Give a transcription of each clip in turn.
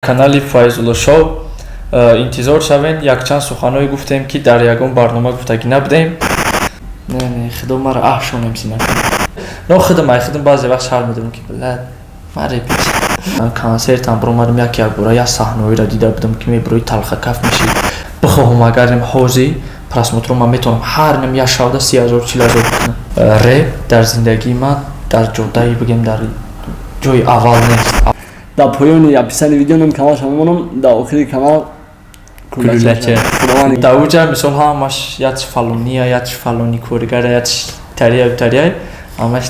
Канали Файзулло Шоу интизор шавен. Якчанд суханҳое гуфтем, ки дар ягон барнома гуфтагӣ набудем. Не, не, худо мара аҳшонем сина. Но худам ай худам баъзе вақт шарм медорам, ки била ман репич консертам биромадам, як як бора як саҳнаҳоеро дида будам, ки мебирои, талхакаф мешӣ. Бихоҳум, агарем ҳозир просмотрро ман метавонам ҳар ним як шавда 30 000, 40 000 бикунам. Реп дар зиндагии ман дар ҷодаи, бигем, дар ҷои аввал нест. Дар поёни описании видео номи каналаш мемонам, дар охири канал. Кулулача дар уҷа, мисол, ҳамаш ятш фалония, ятш фалони коргара, ятш тария тария, ҳамаш.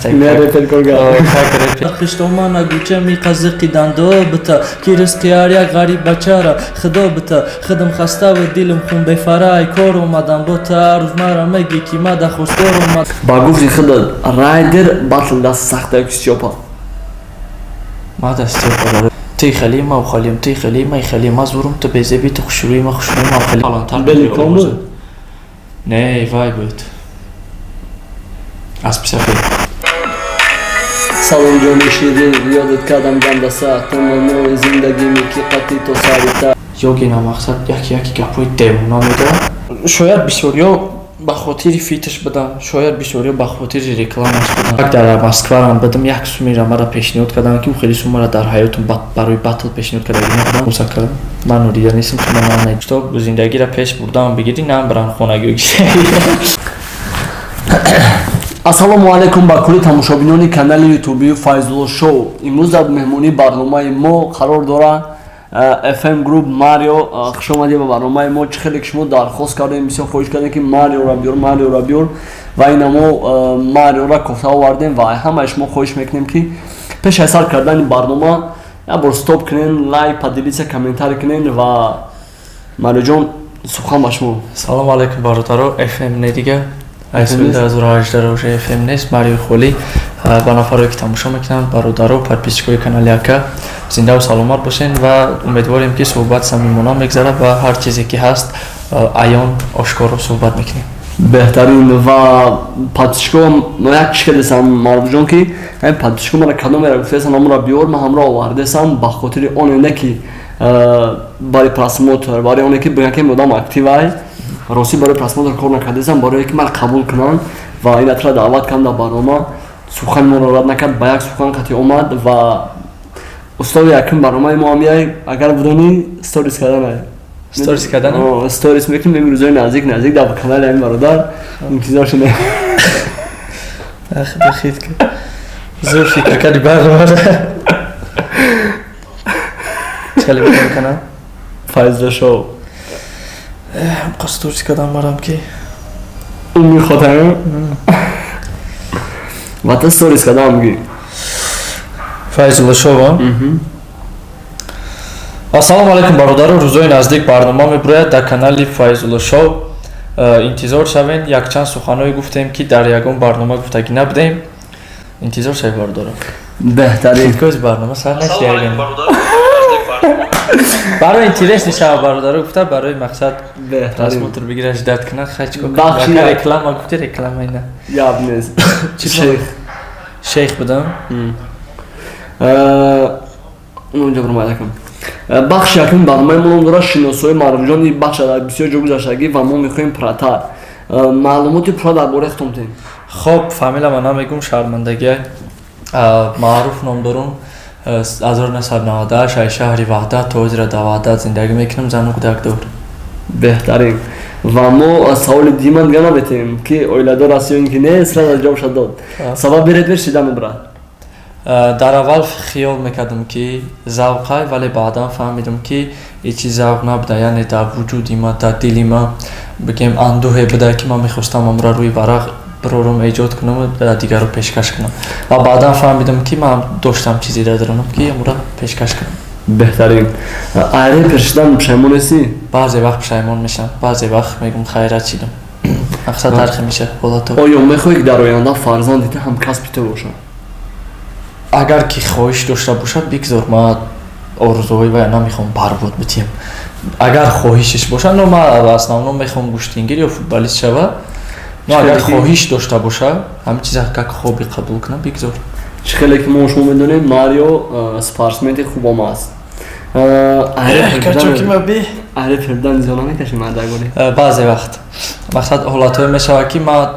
Хиштомана гучами қазиқи дандо бита, ки ризқи ҳар як ғариб бачара худо бита. Худам хаставу дилам хун бефарай, кор омадам бо та рӯз мара меги, ки ма да хостгор омад. Ба гуфти худат, райдер батл даст сахта ки Стёпа? Ма да Стёпа. Ти хеле ма халим, ти хеле ма хеле, ма зурум, ту безеби, ту хушрӯи, ма хушрӯи, ма хеле калонтар. Беликон буд? Не, вай буд, аспи сафед. Салом, ҷони ширин, ёдат кардам гандаса, тамоми зиндагими ки қатъи то сарита. Ёгина мақсад яки яки гапҳои девона медорад. Шояд бисёриё ба хотири фиташ будам, шояд бисёриё ба хотири рекламаш будам. Дар Москварам будам, як сумеро мара пешниҳод кардам, ки хеле суммара дар ҳаётам барои батл пешниҳод кардаги набудам. Муса кардам, ман нодида нестам, ки ман то зиндагиро пеш бурдам, бигирӣ нам барам хонагиё. Ассалому алайкум ба кулли тамошобинони канали ютубии Файзулло Шоу. Имрӯз дар меҳмонии барномаи мо қарор дорад FM Group Марио. Хуш омадед ба барномаи мо. Чӣ хеле ки шумо дархост кардем, бисёр хоҳиш кардем, ки Мариора биёр, Мариора биёр, ва ина мо Мариора кофта овардем. Ва ҳамаи шумо хоҳиш мекунем, ки пеш аз сар кардани барнома як бор стоп кунен, лайк, поделиться, комментарий кунен. Ва Мариоҷон, сухан ба шумо. Салому алайкум, бародаро. FM не, дига аз соли 2018 уже FM нест. Марио Холӣ. Ба нафарое ки тамошо мекунанд, бародаро, подписчикои канали ака, зиндаву саломат бошен ва умедворем, ки суҳбат самимона мегзарад ва ҳар чизе ки ҳаст, аён, ошкоро суҳбат мекунем. Беҳтарин. Ва подписчико як чӣ кардесам, Маъруфҷон, ки ҳамин подписчико мара кадомера гуфтесам, ҳамонро биёр, ман ҳамро овардесам, ба хотири оне не ки барои просмотр, барои оне ки бигӯян, ки одам активай. Ростӣ, барои просмотр кор накардесам, барое ки мара қабул кунанд. Ва ин атра даъват кардам дар барнома, сухани моро рад накард, ба як сухан қатъи омад. Ва устоди якум барномаи мо ҳам яй, агар будонӣ, сторис карданай. Сторис кардан. Сторис мекунем рӯзои наздик наздик дар канали ҳамин бародар интизор шуде. Зур фикр карди, барнома хеле мекунам. Файза Шоу. Сторис кардам марам ки. Мехотам ва та сторис кардам мегӣ. Файзулло Шоу. Ассалому алайкум, бародаро. Рӯзои наздик барнома мебирояд дар канали Файзулло Шоу, интизор шавен. Якчанд суханҳое гуфтем, ки дар ягон барнома гуфтагӣ набудем. Интизор шавед, бародаро. Беҳтарин. Кози барнома сар нест, барои интерес шава, бародаро, гуфта, барои мақсад просмотр бигира, ждать кунад. Хачко реклама гуфти, реклама ина. Гап нест. Шейх, шейх будам. Унҷо бурмайдакам. Бахши якуми барномаи мо ном дорад «Шиносои Маъруфҷон». Бахш дар бисёр ҷо гузаштагӣ ва мо мехоҳем пурратар маълумоти пурра дар бораи худтон бидиҳем. Хоб, фамилияма намегум, шармандагия. Маъруф ном дорум, 1998, ай шаҳри Ваҳдат, то ҳозира дар Ваҳдат зиндагӣ мекунам, зану кӯдак дор. Беҳтарин. Ва мо саволи диман дига наметем, ки оиладор аст ё ин ки не, сразу ҷавобша дод. Сабаби репер шида мебарад? Дар аввал хиёл мекардам, ки завқай, вале баъдан фаҳмидам, ки ҳеҷ чиз завқ набуда, яъне дар вуҷуди ма, дар дили ма, бигем, андӯҳе буда, ки ман мехостам амра рӯи варақ бирорум, эҷод кунам, ва дигарро пешкаш кунам. Ва баъдан фаҳмидам, ки ман доштам чизе дар дарунам, ки амра пешкаш кунам. Беҳтарин. Ай репер шудан пушаймон нестӣ? Баъзе вақт пушаймон мешавам, баъзе вақт мегӯм, хайрат шидам, мақсад тархи меша ҳолато. Оё мехоҳӣ, ки дар оянда фарзанди ту ҳамкасби ту бошад? Агар ки хоҳиш дошта бошад, бигзор. Ман орзуҳои вая намехоҳам барбод битиҳам. Агар хоҳишаш бошад, но ман в основном мехоҳам гӯштингир ё футболист шава, но агар хоҳиш дошта боша, ҳамин чиза как хобби қабул кунам, бигзор. Чӣ хеле ки мо шумо медонем, Марио спортсмени хубам аст. Аҳли фирдан зиёна мекаши мардагоре? Баъзе вақт, мақсад, ҳолатҳое мешавад, ки ман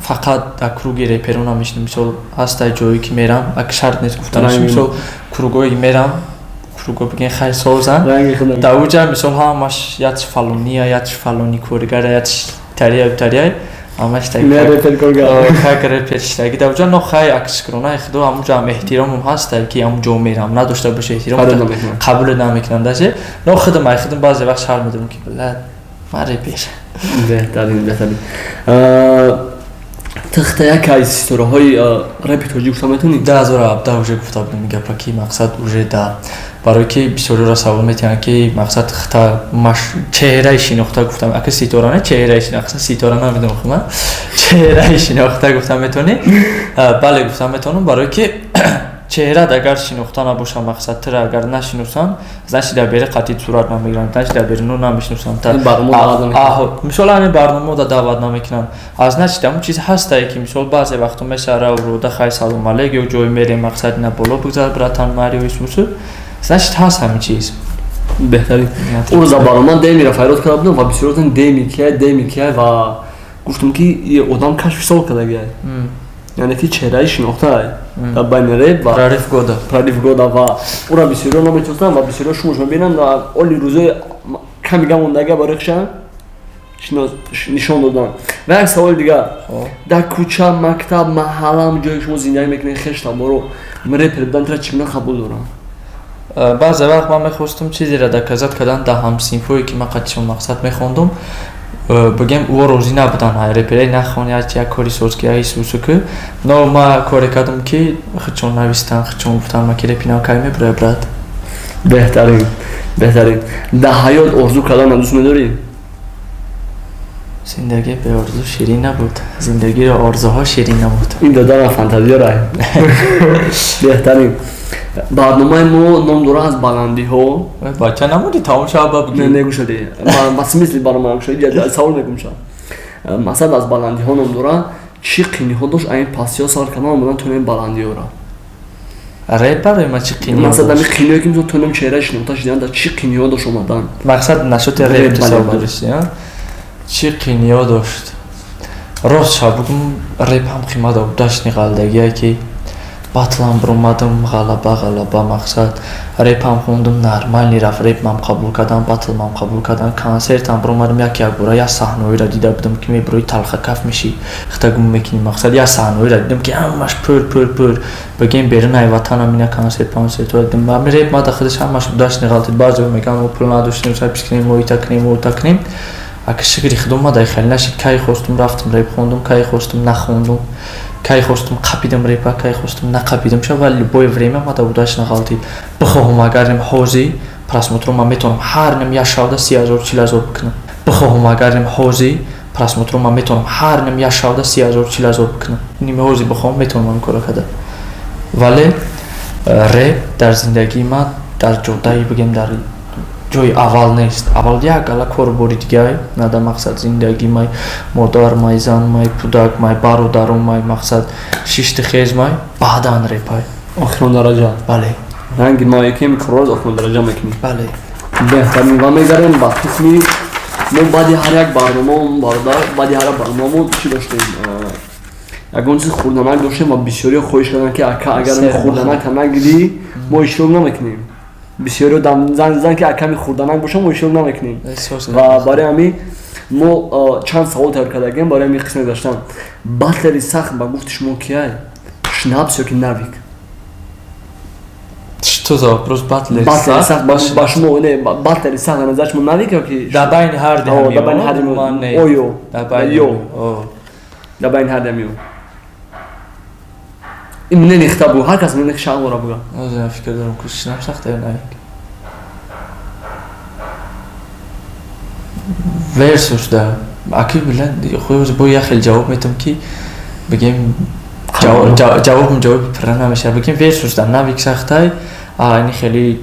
фақат дар круги реперона мешинам. Мисол, ҳастай ҷое, ки мерам, ак шарт нест гуфтанаш, мисол, кругое мерам, круго бигин, хай, созан, дар уҷа, мисол, ҳамаш ятш фалония, ятш фалони коргара, ятш тария, тария, ҳамаш как репер шидаги дар уҷа. Но хай, ак шукронаи худо, ҳамуҷа ҳам эҳтиромам ҳастай, ки ҳамун ҷо мерам, надошта боша эҳтиром, қабуле намекунам даже. Но худам ай худам баъзе вақт шарм медорам, ки била, ман репер. Беҳтарин, беҳтарин. Тихта яке аз ситораҳои репи тоҷик гуфта метавонӣ? 2017 уже гуфта будем гапа, ки мақсад, уже да, барое ки бисёриро савол метиҳанд, ки мақсад, хта чеҳраи шинохта гуфтам, ака ситора не, чеҳраи шинохта, ситора намедонам, хума чеҳраи шинохта гуфта метавонӣ? Бале, гуфта метавонам, барое ки чеҳрат агар шинохта набоша, мақсад, тира агар нашиносанд, значит, дар бери қатъи сурат намегиранд, значит, дар беруно намешиносанд. Мисол, ҳамин барномаода даъват намекунанд, а значит, ҳамун чиз ҳастае, ки мисол, баъзе вақто мешара рода, хай, салом алейк, ё ҷое мерем, мақсад, на боло бигзар, братан, Марио исусу, значит, ҳаст ҳамин чиз. Беҳтарин. Ӯ рӯза барнома Демира файрод карда будам ва бисёротан Деми кия, Деми кия, ва гуфтам, ки одам кашфи сол кардагиай, яъне ки чеҳраи шинохтаай дар байни реп ва прорыв года. Прорыв года. Ва ӯра бисёриҳо наметонистанд ва бисёриҳо шумош мебинанд ва оли рӯзои ками гам мондага барои хиша нишон додан. Ва як саволи дигар: дар кӯча, мактаб, маҳаллам, ҷое шумо зиндагӣ мекунед, хештаборо репер будан тира чӣ гуна қабул доранд? Баъзе вақт ман мехостум чизеро доказать кардан дар ҳамсинфое, ки ман қатишон, мақсад, мехондум. Бигем, ӯ розӣ набуданд, репере нахон, як кори соз ки исусу ки. Но ма коре кардам, ки худшон навистанд, худшон гуфтанд, ма ки репи нав кай мебурая, брат. Беҳтарин, беҳтарин. Дар ҳаёт орзу карданам дӯст медорӣ? Зиндагӣ беорзу ширин набуд, зиндагиро орзуҳо ширин набуд. Ин додана фантазиёра. Беҳтарин. Барномаи мо ном дора «Аз баландиҳо». Бача, намуди тамом шава. Не, не, гӯшади ба смысли барнома гӯшади, савол мекунам ша. Мақсад, «Аз баландиҳо» ном дора. Чӣ қиниҳо дошт айн пастиҳо сар кардан омадан то ин баландиҳора? Реп барои ма чӣ қиниҳо? Мақсад, ами қиниҳое, ки мисол тонем чеҳраи шинохта шидан, да чӣ қиниҳо дошт омадан? Мақсад, нашоти реп савол дористи, чӣ қиниҳо дошт? Рост ша бугум, реп ҳам қимат дашни ғалдагие, ки батлам биромадам, ғалаба, ғалаба, мақсад, репам хондум, нормальный рафт, репмам қабул кардам, батлмам қабул кардам, консертам биромадам, як якбора як саҳнаҳоеро дида будам, ки мебирои, талхакаф мешӣ, хита гум мекунӣ. Мақсад, як саҳнаҳоеро дидам, ки ҳамаш пур, пур, пур, бигем, берунаи ватанам ина консерт консертҳо дидам. Ами реп мада худаш ҳамаш дашни ғалтид. Баъзео мегӯянд, мо пул надоштем, запись кунем, мо ита кунем, мо ута кунем. Ака, шукри худо, мада хеле нашид. Кай хостум, рафтум, реп хондум, кай хостум, нахондум, кай хостум, қапидам репа, кай хостум, нақапидам ша. Ва любое время мада удачно ғалтид. Бихоҳум, агарем ҳозир просмотро ман метавонам ҳар ним як шавда 30 000, 40 000 бикунам. Бихоҳум, агарем ҳозир просмотро ман метавонам ҳар ним як шавда 30 000, 40 000 бикунам. Нима ҳозир бихоҳам, метавонам ин корро карда. Вале реп дар зиндагии ман дар ҷодаи, бигем, дар ҷои аввал нест. Аввал як гала кору бори дигар нада. Мақсад, зиндагӣ май, модар май, зан май, кӯдак май, бародарон май, мақсад, шишти хез май, баъдан репай. Охирон дараҷа. Бале. Ранги мо якем корро охирон дараҷа мекунем. Бале. Беҳтарин. Ва мегарем ба қисми мо. Баъди ҳар як барнома, бародар, баъди ҳар як барнома мо чӣ доштем? Ягон чиз хурданак доштем ва бисёриҳо хоҳиш карданд, ки ака, агар хурданака нагирӣ, мо иштирок намекунем. Бисёриҳо занг зан, ки аками хурданак боша, мо иштирок намекунем. Ва барои ҳамин мо чанд савол тайёр кардагем барои ҳамин қисм гузаштан. Батлери сахт ба гуфти шумо кияй, Шнапс ё ки Навик? Что за вопрос? Батлери сахт ба шумо, не, батлери сахт ба назари шумо Навик ё ки? Дар байни ҳар дар байни ҳар оё ё дар байни ҳар дамиё ин не нихта бу, ҳар кас не шаҳвора буга. Фикр дорам, ки Шнапс сахта ё Навик версус да аки билан худ бо як хел ҷавоб метам, ки бигем, ҷавобам ҷавоби пурра намешавад. Бигем, версус да Навик сахтай, ини хеле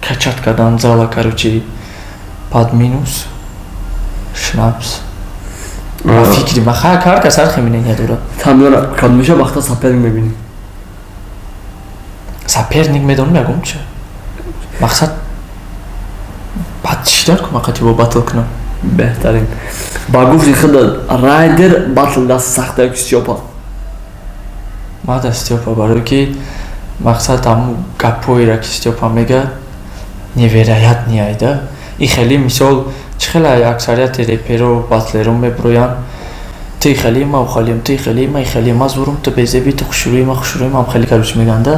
качать кардан зала, короче, под минус Шнапс. Фикри ма, ҳар кас ҳар хел мнение дорад. Тамёра кадомиша вақта соперник мебинӣ? Соперник медонам, ягон ча, мақсад. Чӣ дар кума қати бо батл кунам? Беҳтарин. Ба гуфти худат, Райдер батл даст сахта ё ки Стёпа? Мада Стёпа, барое ки мақсад ҳамун гапҳоеро, ки Стёпа мегӯяд, невероятный айда. И хеле, мисол, чӣ хеле аксарияти реперо, батлеро мебироянд: ти хеле ма хелем, ти хеле ма хеле ма зурум, ту безеби, ту хушрӯи, ма хушрӯи, ма хеле, короче, мегӯянд.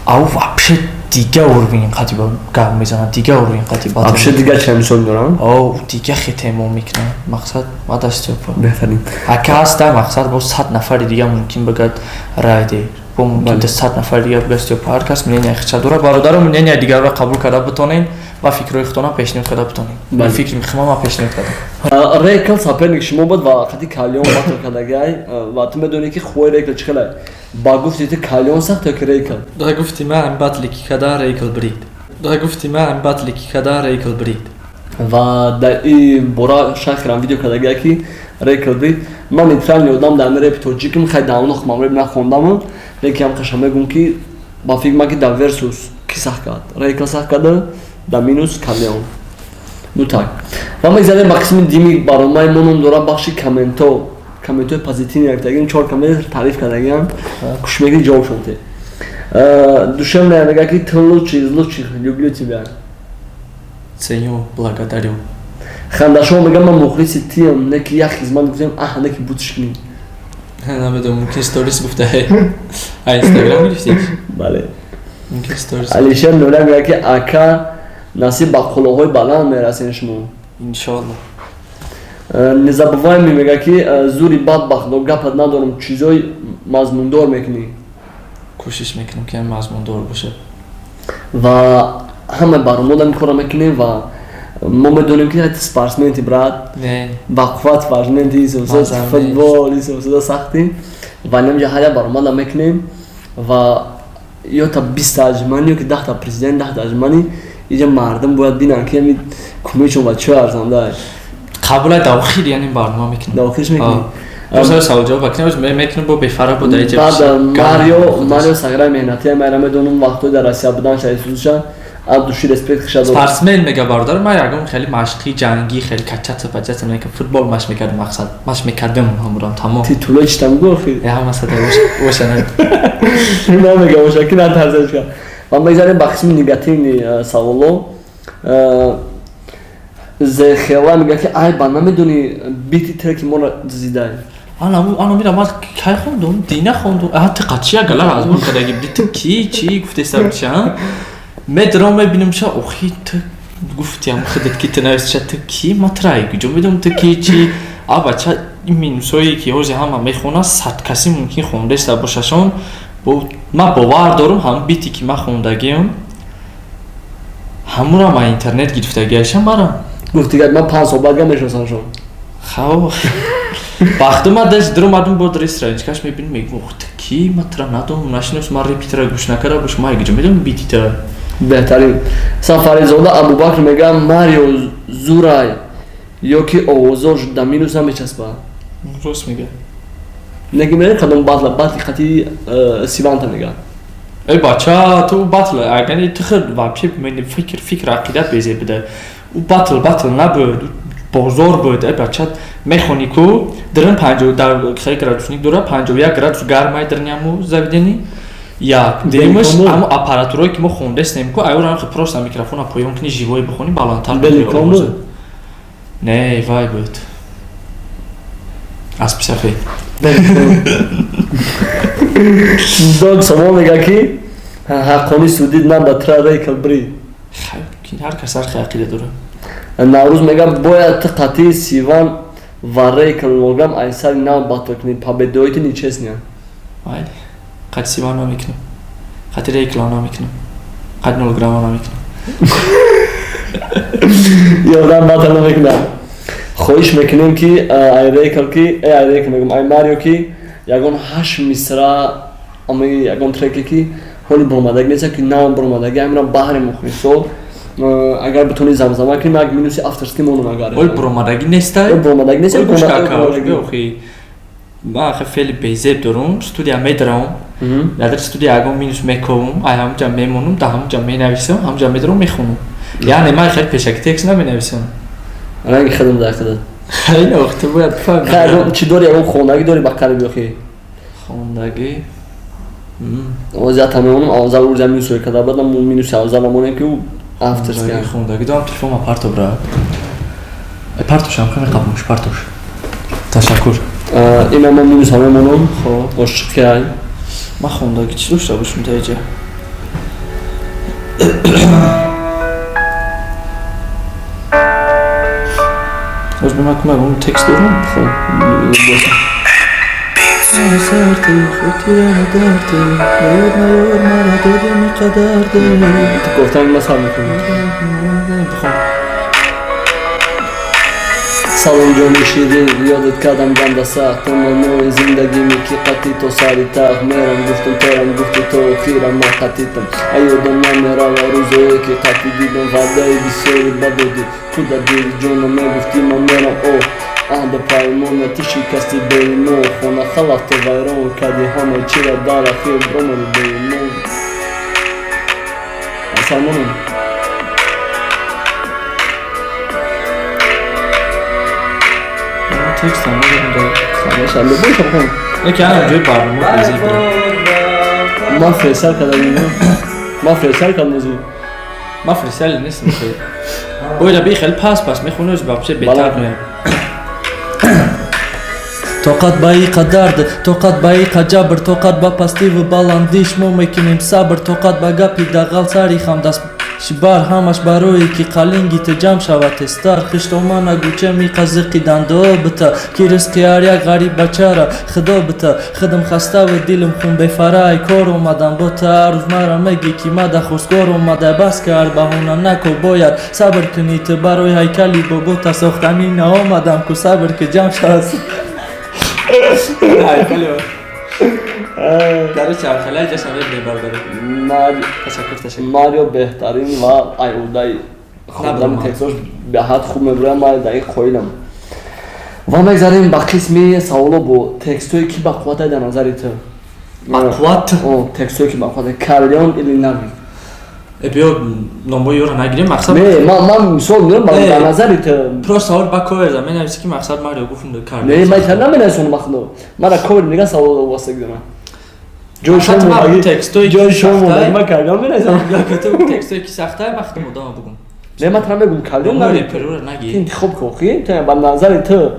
Ау вообще дига уровень қати гап мезанад, дига уровень қати. Вообще дига чӣ мисол дорам? О, дига хитемо мекунад. Мақсад, мада Стёпа. Беҳтарин. Ака ҳаста, мақсад, бо 100 нафари дига мумкин бигӯяд Райдер, бо мумкин 100 нафари дига бигӯяд Стёпа. Ҳар кас мнения хича дорад, бародаро, мнения дигарро қабул карда битонед ва фикрҳои худтона пешниҳод карда битонед. Фикри хима ман пешниҳод кардам. Рекл соперник шумо буд ва қати Калион батл кардагай ва ту медонӣ, ки хуи Рекл чӣ хелай. Ба гуфти ту, Калион сахт ё ки Рейкл? Да гуфти ман, батли ки када, Рейкл брид. Да гуфти ман, батли ки када, Рейкл брид. Ва дар ин бора шахрам видео кардагай, ки Рейкл брид. Ман нейтральный одам дар репи тоҷиким, хай давно ман реп нахондаму, лекин ҳам қаша мегӯм, ки ба фикр ман, ки дар версус ки сахт кард, Рейкл сахт карда, дар минус Калион. Ну так, ва мегзарем ба қисми дими барномаи мо, ном дорад бахши комменто. Комментҳои позитивный гирифтагим, чор коммент таъриф кардагиам, кӯшиш мекунӣ ҷавобшон те. Душевная мега, ки ты лучший из лучших, люблю тебя. Ценю, благодарю. Хандашо мега: ман мухлиси тиям, не ки як хизмат гуфтем, аҳ, не ки бутш кунӣ. Намедонам, мумкин сторис гуфта, а Инстаграм гирифтӣ? Бале. Мумкин сторис. Алишер Нура мега, ки ака, насиб ба қулоҳои баланд мерасен шумо. Иншоалло. Незабываемый мега, ки зури бадбахт, гапат надорам, чизои мазмундор мекунӣ. Кӯшиш мекунам, ки мазмундор бошад. Ва ҳама барномаода ин корро мекунем ва мо медонем, ки спортсменти, брат. Не. Ба қувват спортсменти, футбол исосуда сахтӣ ва намҷа ҳар як баромада мекунем ва ё та 20-та аҷмани, ё ки 10-та президент, 10-та аҷмани иҷа мардум бояд бинанд, ки ами кумечон ба чӣ арзанда. Қабула, дар охир, яъне, барнома мекунем. Дар охирш мекунем. Савол ҷавоб бакунем, мекунем бо бефара бо дар иҷа. Баъд Марио сағираи меҳнатия, майра медонам, вақтҳои дар Россия будан шаисузша аз души респект хиша. Спортсмен мега, бародар, ман ягон хеле машқи ҷангӣ, хеле качаться пачаться мекардам, футбол машқ мекардам, мақсад, машқ мекардам, ҳамурам тамом. Титулои читам гу охир? Э, ҳама сада боша. Намега, боша ки натарсаш. Ва мегзарем ба қисми негативный саволо. Зехела мега, ки ай, ба намедони, бити треки моро зидай. Ана мира ман кай хондум, дина хондум. А ти қачия гала аз бор кадаги бди, ту ки чӣ гуфтеста ча медром, мебинам ша, охи, ту гуфтиам худат, ки ту нависша, ту ки, ма трай куҷо медонам, ту ки чӣ. А бача, ин минусое ки ҳози ҳама мехона, 100 каси мумкин хондеста бошашон. Ман бовар дорам, ҳам бите ки ман хондагиам, ҳамура ман интернет гирифтагиашам барам. Гуфтигад, ман 5 сол баъд гам мешиносам шон. Хав, вақто ма даш дуромадум бо страничкаш мебинем, мегӯм: ту ки, ма тура надонам, нашинос, ман репи тура гӯш накарда бош, ма куҷо медонам бити тура? Беҳтарин. Сафаризода Абубакр мега: Марио зурай ё ки овозош да минус намечаспад? Рост мега. Неги мега, кадом батла, батли қати Сиванта мега. Эй бача, ту батл агани ту худ вообще фикр ақида безе буда. У батл батл набуд, бозор буд. Эй бача, мехони ку дрин 50 дар хеле градусник дора, 51 градус гармай дриняму заведение як демаш, амо аппаратурое ки мо хондестем ку, аюра просто микрофона поён кини, живой бихони, баландтар. Беликон буд? Не, вай буд, аспи сафед. Дог сомон мега, ки ҳаққони судид на ба тра Рейкл бри. Ҳар кас ҳар хел ақида дорад. Наврӯз мега: бояд ту қатъи Сиван ва Рейкл нолграм айсари нав батл кунӣ, победоити нечестный. Майли, қати Сиван намекунам, қати Рейкла намекунам, қати нолграма намекунам. Ёрдам батл намекунам. Хоҳиш мекунем, ки ай Рейкл, ки ай Рейкл мегӯм, ай Марио, ки ягон ҳашт мисра ами ягон треке, ки ҳоли буромадаги неста, ки нав буромадаги, амира баҳри мухлисо агар битонӣ замзама кунем, як минуси авторский монум агар. Ой, буромадаги неста? Буромадаги неста. Охи, ман ахи феъли безеб дорум, студия медарам. Дар студия ягон минус мековум, ай ҳамунҷа мемонум, да ҳамунҷа менависам, ҳамунҷа медорам, мехонум. Яъне ман хеле пешаки текст наменависам. Ранги худам дар худат. Хеле вақт бояд фаҳм. Чӣ дори, ягон хондагӣ дори ба қариби охи? Хондагӣ? Озията мемонам, авзал урза минус карда бадам, минуси авзал намонем, ки ӯ авторский. Хондагӣ дорам, телефонма парто брат. Партошам, хеле қабмуш партош. Ташаккур. Ина ман минус ҳама мемонам. Хоб, ошиқи ай. Ман хондагӣ чӣ дошта бошам та иҷа? Оз биман кумак, он текст дорам? Хоб. Гуфтам ман сар мекунам. Бихон. Салом, ҷони ширин, ёдат кардам ганда сахт, тамомои зиндагиме ки қатӣ то сари тахт мерам, гуфтам торам, гуфти то охирам ман қатитам, аёдам намерава рӯзое ки қатӣ дидам, ваъдаи бисёри бадодӣ ту дар дили ҷонам, мегуфтӣ ман мерам, о аҳда паймона ту шикасти беимо, хона халафта вайрон кардӣ ҳама чира, дар ахир омади беимо. Салмонам. Текст ам надорам дар. Хорошо, любой шабхон. Яке ҳам ҷои барнома безӣ. Ман фрестайл кардам. Ман фрестайл кардам озӣ. Ман фрестайл нестам хеле. Бояд би хеле пас пас мехонӣ, оз вообще беҳтар меяд. Тоқат ба иқа дард, тоқат ба иқа ҷабр, тоқат ба пастиву баландиш, мо мекунем сабр, тоқат ба гапи дағал, сари хамдаст шибар, ҳамаш барое ки қалинги ту ҷамъ шавад тезтар. Хиштома нагӯча миқазиқи дандоо бита, ки ризқи ҳар як ғариб бачара худо бита. Худам хаставу дилам хун бефарай кор омадам бо та, ҳар рӯз мара мегӣ ки мада хостгор омада. Бас кард, баҳона нако, бояд сабр кунӣ ту, барои ҳайкали бобота сохтанӣ наомадам ку, сабр ки ҷамъ шавад. Короче, хеле ҷашн мебардорем. Ташаккур, ташаккур. Марио беҳтарин ва айудаи хондани текстош беҳад хуб мебурад, ман дар ин қоилам. Ва мегзарем ба қисми саволо бо текстҳое ки бақувват дар назари ту. Бақувват? Текстҳое ки бақувват. Карлеон или Нави? Биё, номҳои ёро нагирем, мақсад. Не, ман мисол меорам дар назари ту. Просто савол ба ковер за менависи ки мақсад Марио гуфт Карлеон. Не, ман та наменависонам махно. Мара ковер меган, савол васаг дорам. Ҷои шумо текстҳои ҷои шумо мондаги, ман Карлеон менависам. Текстҳое ки сахтае, ман худам одама бугум. Не, ман тара мегум Карлеон Нави. Реперора наги. Ту интихоб кун, хи? Ту ба назари ту.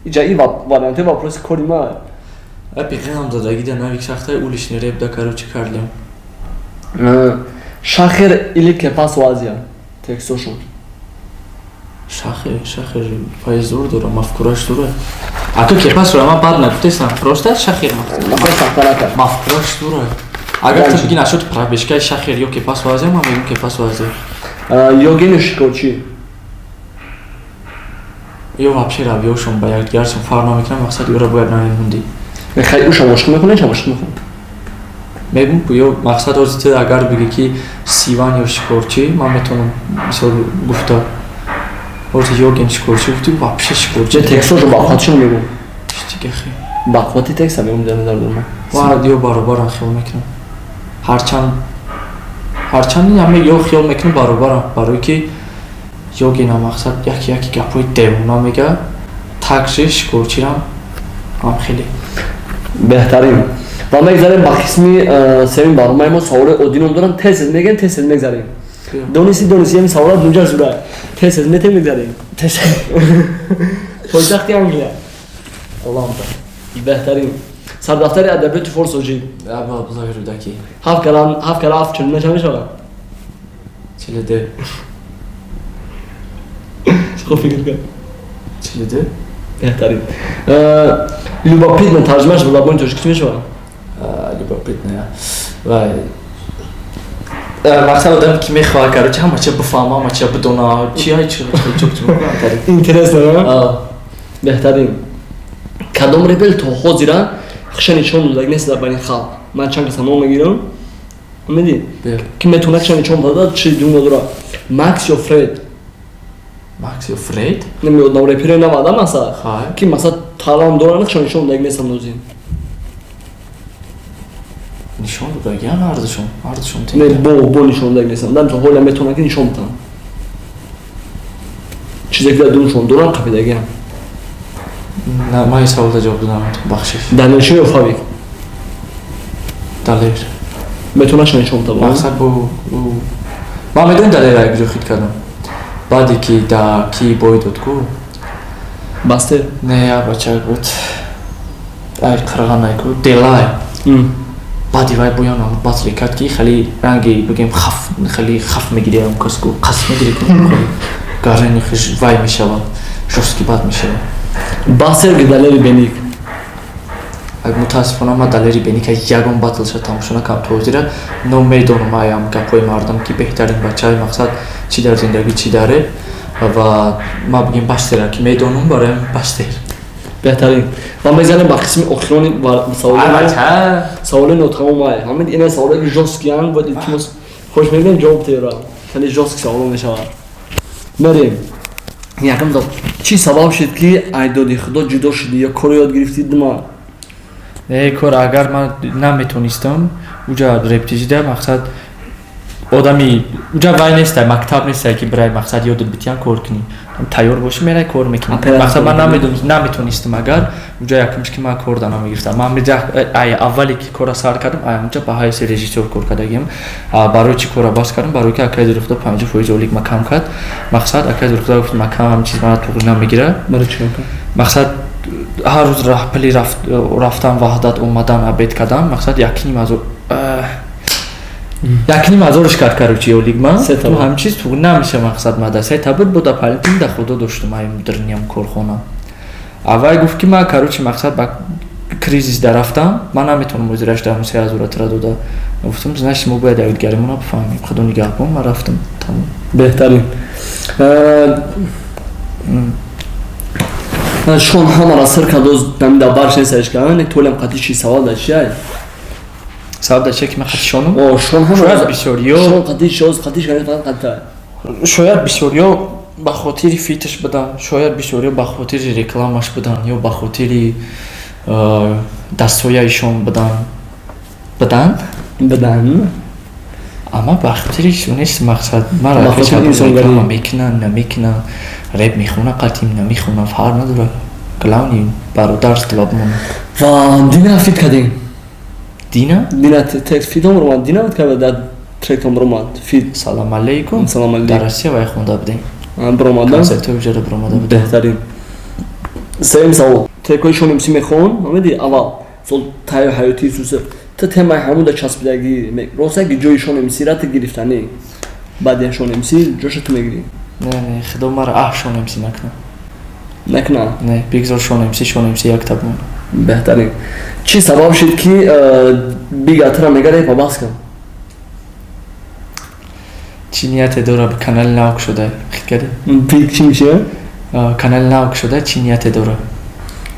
Иҷа и варианти вопроси кори ма. Апи ғам задагида Навик сахтае, уличный реп да, короче, Карлеон. Шахер или Кепасо Азия? Текстошон. Шахер, Шахер пайзур дора, мафкураш дура. Ака Кепасора ман бад нагуфтесам, просто Шахер мафкура сахта накард. Мафкураш дура. Агар ту биги нашуд пробежкаи Шахер ё Кепасо Азия, ман мегум Кепасо Азия. Ёгени Шикорчӣ? Ё вообще равиёшон ба якдигаршон фарқ намекунам, мақсад ёра бояд намемондӣ. Мехоҳи ӯша ошиқ мекунӣ, ша ошиқ мекунӣ? Мегум ку, ё мақсад ҳозир ту агар биги ки Сиван ё Шикорчӣ, ман метавонам мисол гуфта, ҳозир Ёген Шикорчӣ гуфтӣ, вообще Шикорчӣ. Текстошо бақувватшон мегум. Чӣ гахи? Бақуввати текста мегум, дар назар дорам. Ва ё баробарам хиёл мекунам. Ҳарчанд ҳама ё хиёл мекунам баробарам, барое ки Ёгина мақсад яки яки гапҳои девона мега, также Шикорчирам ҳам хеле. Беҳтарин. Ва мегзарем ба қисми сеюми барномаи мо. Саволи оддӣ ном дорам, тез тез мегӯем, тез тез мегзарем. Дониси, дониси, ҳами саволат мунҷар зуда. Тез тез метем, мегзарем. Пойтахти Англия? Лондон. Беҳтарин. Сардафтари адабиёти форс тоҷик? Абу Абдуллоҳи Рӯдакӣ. Ҳафт кара ҳафт кара ҳафт чил чанд мешавад? 42. Хуб фикр кун. 42. Беҳтарин. Любопытно тарҷумааш ба забони тоҷикӣ чӣ мешавад? Любопытно вай мақсад одаме ки мехоҳад, короче, ҳама чиа бифаҳма, ҳама чиа бидона, чи ай чи. Интересно. Беҳтарин. Кадом репер то ҳозира хиша нишон додаг нест дар байни халқ? Ман чанд каса ном мегирам, меди ки метавонад хиша нишон дада, чи дунё дора: Макс ё Фред? Макс ё Фред? Намедонам, репери нав адам аса ки масалан талант доранд, хиша нишон додаг нестанд озин. Нишон додагиан ҳардушон, ҳардушон. Не, бо нишон додаги нестанд. Дар мисол, ҳоля метавонанд, ки нишон бидиҳанд чизе, ки дар дуншон доранд, қапидагиам. На, ман ин саволда ҷавоб додам, бахшиш. Далершо ё Фавик? Далер. Метавонаш нишон бидиҳад? Мақсад бо ман медонӣ, Далера як ҷо хит кардам, баъде ки да ки бой дод ку. Бастер? Не, як бачак буд, ай қирғанай ку, Делай. Баъди вай боян батле кард, ки хеле ранги бигем хаф, хеле хаф мегири, ам кас ку қасд мегири ку, гарани хиш вай мешавад, жёсткий бад мешавад. Бастер ки Далери Беник? Мутаассифона, ман Далери Беника ягон батлша тамошо накардам то ҳозира, но медонам аям гапҳои мардум, ки беҳтарин бачаи, мақсад, чӣ дар зиндагӣ, чӣ дар реп. Ва ман бигем, Бастера ки медонам, бароям Бастер. Беҳтарин. Ва мезанем ба қисми охирони саволи нотамомай. Ҳамин ина саволе ки жёсткий анд, бояд, илтимос, хош мебинем, ҷавоб тера. Хеле жёсткий саволо мешавад. Мерем. Якам савол: чӣ сабаб шуд, ки айдоди худо ҷудо шудӣ ё коро ёд гирифтӣ дума? Не, кор агар ман наметонистам, уҷа рептижида, мақсад, одами уҷа вай нестай, мактаб нестай, ки бирай, мақсад, ёдат битиян, кор кунӣ, тайёр бошӣ, мерай, кор мекунӣ. Мақсад, ман наметонистам, агар уҷа якумш ки ман кор да намегирифтам. Ман ай аввале ки кора сар кардам, ай онҷа ба ҳайси режиссёр кор кардагиам. Барои чӣ кора бас кардам? Барои ки акаи Дурухудо 50% олик ма кам кард. Мақсад, акаи Дурухудо гуфт, ма кам чиз мана туғри намегира. Мақсад, ҳар рӯз пули рафтан Ваҳдат, омадан, обед кардан, мақсад, 1,5 ҳазорш кард, короче, ёлигма ту ҳамин чиз туғри намеша. Мақсад, мада се табир буда, палитин да худо доштум, ай дирниям корхона. Аввай гуфт, ки ман, короче, мақсад, ба кризис дарафтам, ман наметавонам озираш дарм 3000 тира дода. Гуфтам, значит, мо бояд якдигаримона бифаҳмем, худо нигаҳбон, ман рафтам, тамом. Беҳтарин. Шон ҳамара сир кардоз, дар барш несташ кардам, толям қатӣ чи савол да чиай? Савол да чия, ки ман қатӣ шонум? О, шон ҳамара. Шояд бисёриё шон қатӣ шоз қатӣ шон фақат қатӣ. Шояд бисёриё ба хотири фиташ будан, шояд бисёриё ба хотири рекламаш будан ё ба хотири дастҳояишон будан. Будан. Амма ба хотири нест, мақсад, мара реклама мекунанд, намекунанд, реп мехона қатим, намехона, фарқ надорад, главный бародарство бимонад. Ва Дина фит кардем? Дина? Дина текст фитом ромад, Дина карда, дар тректом ромад фит. Салам алейкум. Салам алейкум. Дар Россия вай хонда будем. Биромадам. Консертҳои уҷара биромада будем. Беҳтарин. Сеюм савол: трекҳои шон МС мехон, ҳамиди аввал сол тайи ҳаётии суса та темаи ҳамуда часпидагӣ роста, ки ҷои шон МС-ра ту гирифтанӣ, баъди шон МС ҷоша ту мегирӣ? Не, не, худо мара аҳ шон МС накунад. Накуна? Не, бигзор шон МС, шон МС якта бимонад. Беҳтарин. Чӣ сабаб шуд, ки бигатра мега репа бас кун? Чӣ нияте дора? Канали нав шуда, хит кардӣ? Биг чӣ мешава? Канали нав шуда, чӣ нияте дора?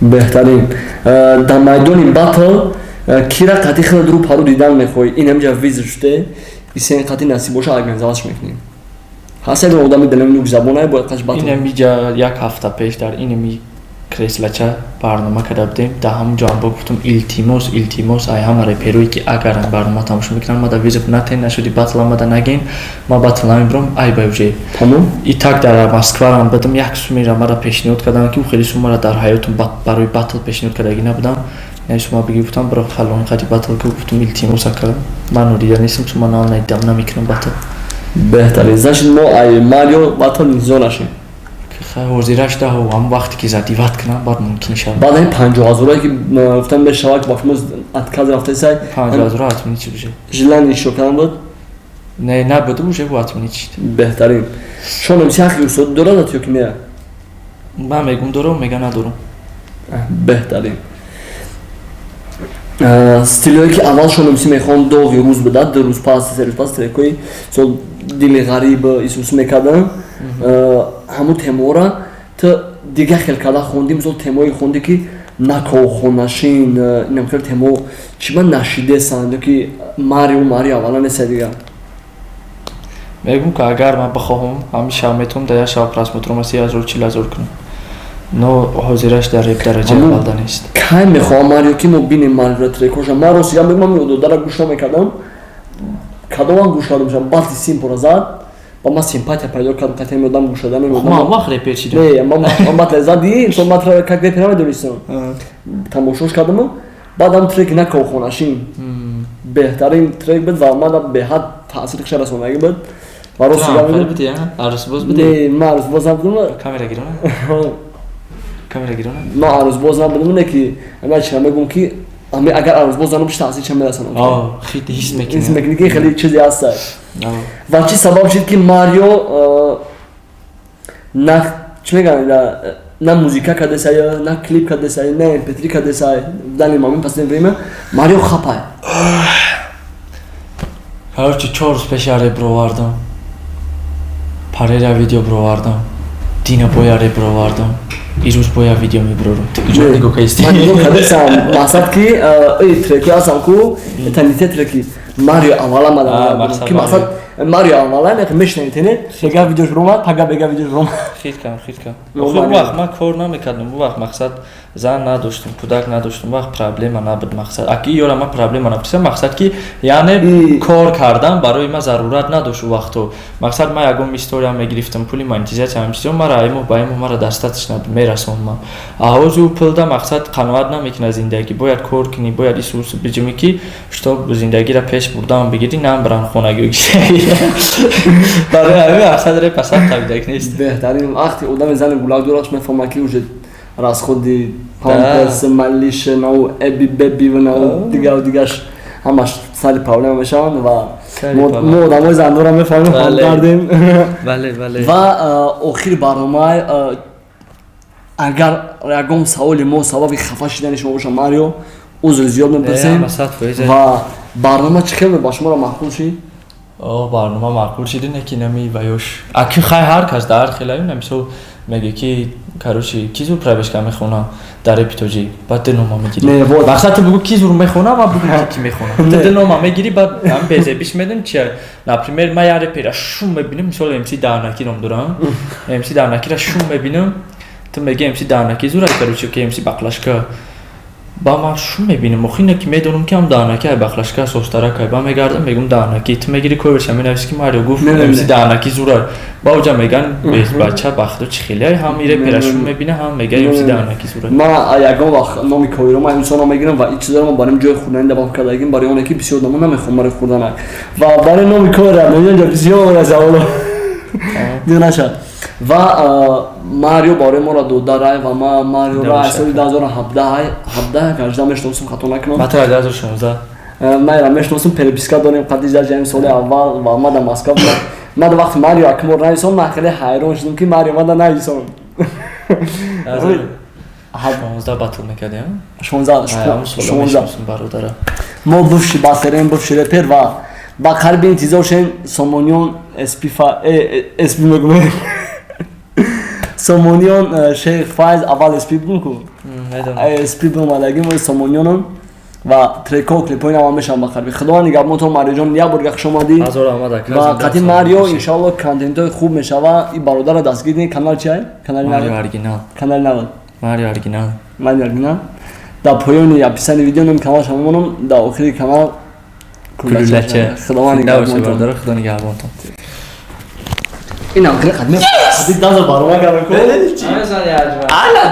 Беҳтарин. Дар майдони батл кира қатӣ хеле дуру пару дидан мехоҳӣ? Ин ҳамҷа виза шуде, исен қатӣ насиб боша, организовать мекунем. Ҳаст ягон одами далами нук забонае, бояд қаш батл? Инамиҷа як ҳафта пеш дар инами креслача барнома карда будем, дар ҳамон ҷо амбо гуфтум: илтимос, илтимос, ай ҳама реперое, ки агар барнома тамошо мекунам, мада вызов натен, нашуди батл омада нагин, ма батл намебирам, ай ба уже. Тамом. И так дар Москварам будам, як сумера мара пешниҳод кардам, ки хеле сумара дар ҳаётум барои батл пешниҳод кардагӣ набудам. Яъне сума биги, гуфтам, бро, фалон қади батл ку. Гуфтум, илтимос, ака, ман нодида нестам, сума нав надидам, намекунам батл. Беҳтарин. Значит, мо ай Марио батл интизор нашем. Ҳозираш даҳу ҳамон вақте ки задиват кунам, баъд мумкин шавад. Баъд ҳамин 50 ҳазорае, ки гуфтам, мешавад, ки вақт отказ рафтасай? 50 ҳазора отменить чӣ уже. Желание иштирок кардан буд? Не, набуд, уже бу отменить шид. Беҳтарин. Шон МС ҳаққи устод дорад ё ки не? Ман мегум дорам, мега надорам. Беҳтарин. Стилҳое, ки аввал шон МС мехонд, доғи рӯз буда, 2 рӯз пас, 3 рӯз пас трекҳои сол дили ғариб исус мекардан, ҳамун темаора ту дигар хел карда хондӣ. Мисол, темаое хондӣ, ки накохонашин, инам хел темао чӣ ман нашидесанд ё ки Марио Марио аввала неста дигар? Мегум, ки агар ман бихоҳам, ҳамин шаб метавонам дар як шаб просмотрома 30 0, 40 0 кунам. Но ҳозираш дар реп дараҷаи аввалда нест. Кай мехоҳам, Марио, ки мо бинем Марио трекоша? Ман рости гап мегӯям, ман додара гӯш намекардам. Кадомам гӯш кардам, баъди Симпора зад ба ман симпатия пайдо кардам, қатъи одам гӯш додани. Ман вақт репер шидам. Не, ман батл зади, инсон батл как репер намедонистам, тамошош кардам. Баъдам треки на корхонашин беҳтарин трек буд ва ман беҳад таъсири хуша расондагӣ буд. Ва рости гап мегӯям, арӯсбоз будӣ? Не, ман арӯсбоз набудам. Камера гирона, камера гирона. Ман арӯсбоз набудам, не ки ама чира мегӯм, ки ами агар арӯсбоз набоши, таъсир ча мерасонам. Хит ҳис мекунӣ. Ҳис мекунӣ, ки хеле чизе ҳаст. Ва чӣ сабаб шуд, ки Марио на, чӣ мегӯянд, на музика кардесай, на клип кардесай, на mp3 кардесай? Данный момент, последнее время Марио хапай. Короче, 4 рӯз пеш яре бировардам, парера видео бировардам, дина бо яре бировардам, ирӯз бо я видео мебирорам. Ту куҷо нигоҳ кардисти? Ман нигоҳ кардесам, мақсад ки треки ҳастам ку, это не те треки Марио аввала мадам, ки мақсад Марио аввала не мешнавӣ, тене бега видеош ромад, пага бега видеош ромад. Хит кам, хит кам. Охир вақт ман кор намекардам, он вақт мақсад зан надоштум, кӯдак надоштум, вақт проблема набуд. Мақсад аки ёра ман проблема набуд, мақсад ки яъне кор кардан барои ман зарурат надошт. У вақто мақсад ман ягон история мегирифтам, пули монетизатсия, ҳам чизо мара ай моҳ ба ай моҳ мара достаточно мерасонд. Ман аҳози ӯ пулда мақсад қаноат намекунад зиндагӣ, бояд кор кунӣ, бояд исус биҷумӣ, ки чтоб зиндагиро пеш бурдан бигирӣ, намбаран хонагиё. Барои ҳамин мақсад реп асар қабидак нест. Беҳтарин, вақти одами зани гулак дораш, мефаҳмад, ки уже расходи памперс, малиш, нау эби беби нау дигар дигаш ҳамаш сари проблема мешаванд. Ва мо одамои зандора мефаҳмем, ҳамдардем. Бале, бале. Ва охири барномаи, агар ягон саволи мо сабаби хафа шидани шумо боша, Марио, узри зиёд мепурсем. Ва барнома чӣ хел ба шуморо маъқул шид? О, барнома маъқул шиди, не ки нами ваёш аки хай, ҳар кас дар ҳар хелаю. Мисол меге, ки короче, ки зур пробежка мехона дар репи тоҷик, баъд ду нома мегирӣ. Мақсад, ту бугӯ, ки зур мехона, ма бугӯ, ки мехона, ту ду нома мегирӣ, баъд ҳам безебиш медонӣ чи. Например, ман як репера шум мебинам, мисол МС Дарнаки ном дорам, МС Дарнакира шум мебинам, ту меги МС Дарнаки зур, короче, ки МС Бақлашка. Ба ман шум мебинам, охи ки медонам, ки ҳам Дарнаки ай Бақлашка состарак ай, ба мегардам, мегум Дарнаки. Ту мегири, коверша менависи, ки Марио гуфт МС Дарнаки зур. Ба оҷа меган бача бахто чи хеле ҳам ире пера шум мебина, ҳам мега МС Дарнаки зур. Ман ягон вақт номи ковиро ман инсоно мегирам ва ин чизаро ман барои ҷои хӯрдани давом кардагим, барои оне ки бисёр одамо намехоҳам барои хӯрданак ва барои номи ковера меҷа бисёр саволо наша. Ва Марио барои моро дода рай ва ма Мариоро аз соли 2017, 17, 18 мешиносам, хато накунам. 2016. Ман мешиносам, переписка дорем қадиҷа ҷами соли аввал. Ва ма дар Москва будам. Ма дар вақти Марио акмор нависон, ман хеле ҳайрон шудам, ки Марио мада нависон. 16 батл мекардем. 16. Бародара. Мо бывший батлерем, бывший репер ва ба қариби интизор шен Сомониён сп сп мегӯем, Сомониён Шейх Файз. Аввал СП будем ку, СП бумадаги мо Сомониёнам ва треко, клипҳои нава мешавам ба қариби. Худованд нигаҳбонтон. Мариоҷон, як бор хуш омадӣ. Ва қатъи Марио иншоалло контентҳои хуб мешава. И бародарро дастгир кунед. Канал чиай? Канали Оригинал. Канали нава. Марио Оригинал. Марио Оригинал. Дар поёни описании видео номи каналша мемонам, дар охири канал. Кулулача. Худованд нигаҳбонтон. Худо нигаҳбонтон. Инам қадми 10 барнома кардам ку. Ала.